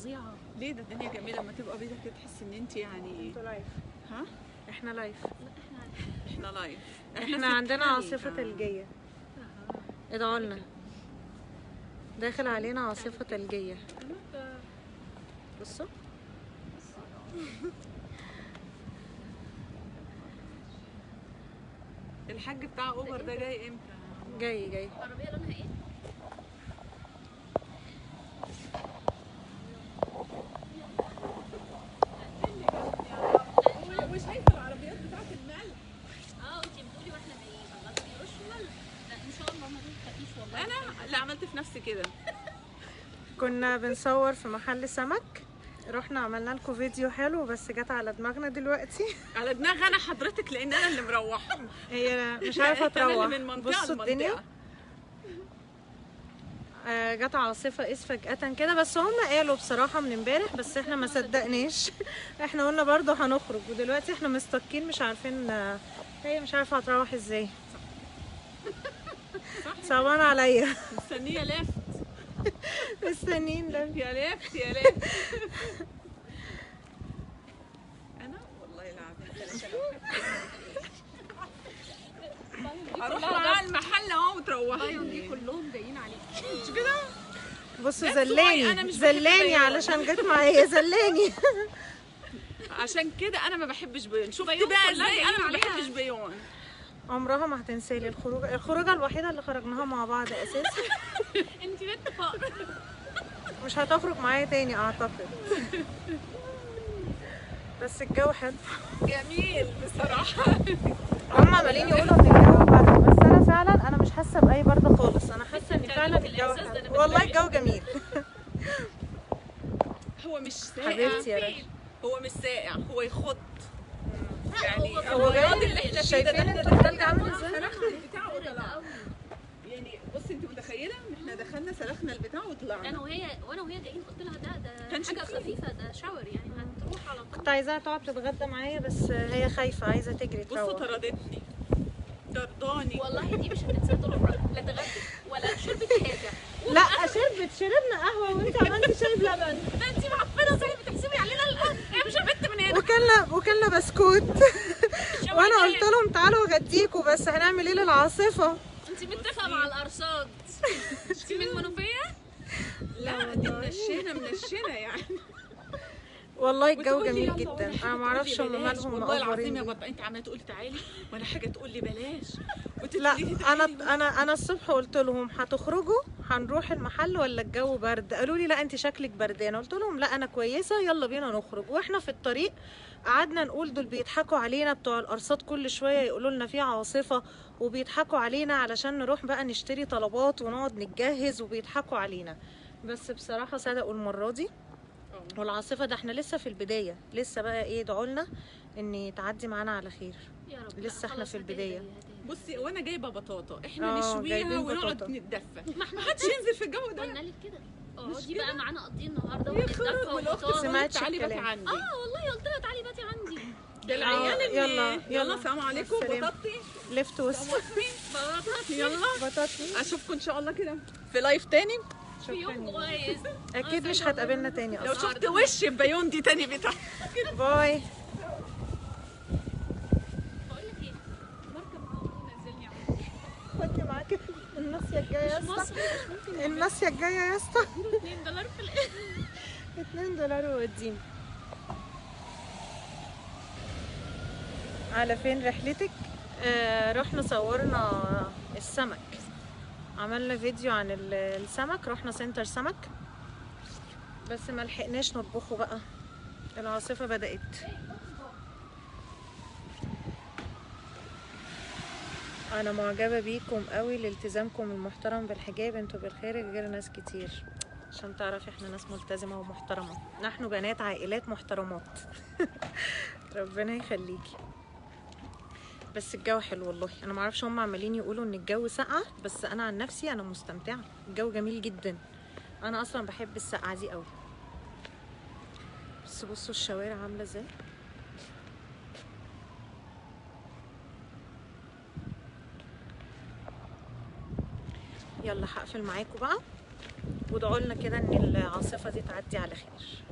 فظيعة. ليه؟ ده الدنيا جميلة لما تبقى بيضة كده، تحسي ان انت يعني انتوا live. ها؟ احنا live. لا احنا live. احنا عندنا عاصفة ثلجيه. ادعوا لنا، داخل علينا عاصفة ثلجيه. بصوا الحاج بتاع اوبر ده جاي امتى؟ جاي. العربية لونها ايه؟ وشايفه العربيات بتاعت الملح. انت بتقولي واحنا جايين الله بيرشوا ملح. لا ان شاء الله ما تخافيش والله. انا اللي عملت في نفسي كده. كنا بنصور في محل سمك، رحنا عملنا لكم فيديو حلو بس جت على دماغنا دلوقتي. على دماغ انا حضرتك، لان انا اللي مروحة. هي مش عارفه تروح. بصوا الدنيا جت عاصفة قيس فجاة كده، بس هم قالوا بصراحة من امبارح، بس احنا ما صدقناش. احنا قلنا برضو هنخرج، ودلوقتي احنا مستكين مش عارفين، هي مش عارفه هتروح ازاي. صعبان عليا. مستنيه لفت. مستنيين لفت. يا لفت يا لفت. انا والله العظيم اروح بقى المحل اهو وتروحي. دي كلهم جايين عليك مش كده؟ بصوا زلاني زلاني علشان جت معايا، زلاني. عشان كده انا ما بحبش بيون. شفتي بقى ازاي انا ما بحبش بيون؟ عمرها ما هتنسالي لي الخروجه، الخروجه الوحيدة اللي خرجناها مع بعض اساسا. انت بنت فقر. مش هتخرج معايا تاني اعتقد. بس الجو حلو جميل بصراحة. هم عمالين يقولوا ان الجو برد، بس انا فعلا انا مش حاسه باي برد خالص. انا حاسه ان فعلا الجو حلو والله، الجو جميل. هو مش ساقع حبيبتي يا رشا، هو مش ساقع، هو يخض يعني. هو جاي. شايفين انتوا الثلج عامل ازاي؟ سلخنا البتاع وطلع. يعني بصي انت متخيله ان احنا دخلنا سلخنا البتاع وطلعنا. انا وهي وانا وهي جايين قلت لها ده حاجة خفيفة، ده شاور يعني هتروح على طول. كنت عايزاها تقعد تتغدى معايا بس هي خايفة، عايزه تجري تروح. بصوا طردتني، طرداني والله. دي مش هتنسى طول عمرها، لا تغدت ولا شربت حاجة. لا شربت، شربنا قهوة وانت عملتي شاي بلبن. ده انت معفنه صحيح، بتحسبي علينا هي مش بنت من هنا. وكلنا بسكوت. وانا قلت لهم تعالوا اغديكوا، بس هنعمل ايه للعاصفه؟ انت متفقه مع الارصاد. انت من المنوفية؟ لا دي منشنه منشنه يعني. والله الجو جميل جدا. انا ما اعرفش هم مالهم. والله العظيم يا بطه انت عماله تقولي تعالي وانا حاجة تقول لي بلاش. لا انا الصبح قلت لهم هتخرجوا هنروح المحل ولا الجو برد؟ قالوا لي لا انت شكلك بردانه. قلت لهم لا انا كويسة، يلا بينا نخرج. واحنا في الطريق قعدنا نقول دول بيضحكوا علينا بتوع الارصاد، كل شوية يقولوا لنا في عاصفة وبيضحكوا علينا علشان نروح بقى نشتري طلبات ونقعد نتجهز وبيضحكوا علينا. بس بصراحة صدقوا المرة دي. والعاصفه ده احنا لسه في البداية، لسه بقى ايه، ادعوا لنا ان تعدي معانا على خير يا رب. لسه احنا في البداية. بصي وانا جايبه بطاطا، احنا نشويها ونقعد نتدفى، ما حدش ينزل في الجو ده. قلنا لك كده اقعدي بقى معانا قضية النهارده ونتدفى وبطاطا. تعالي باتي عندي. والله قلت لها تعالي باتي عندي. ده العيال. يلا يلا سلام عليكم. بطاطي لفت وسط بطاطي. يلا بطاطي. اشوفكم ان شاء الله كده في live تاني في يوم كويس. اكيد مش هتقابلنا تاني اصلا. لو شفت وش البيون دي تاني بتاع. bye. بقول لك ايه، بركب نزلني. خدي معاكي الناصية الجاية يا اسطى. الناصية الجاية يا اسطى. $2 في الاخر. $2 ووديني. على فين رحلتك؟ رحنا صورنا السمك، عملنا فيديو عن السمك، رحنا center سمك بس ما لحقناش نطبخه بقى، العاصفة بدأت. انا معجبة بيكم قوي لالتزامكم المحترم بالحجاب، انتوا بالخير غير ناس كتير، عشان تعرفي احنا ناس ملتزمة ومحترمة، نحن بنات عائلات محترمات. ربنا يخليكي. بس الجو حلو والله، انا معرفش هم عمالين يقولوا ان الجو ساقع، بس انا عن نفسي انا مستمتعه، الجو جميل جدا، انا اصلا بحب السقعه دي قوي. بس بصوا الشوارع عامله ازاي. يلا هقفل معاكم بقى، وادعوا لنا كده ان العاصفة دي تعدي على خير.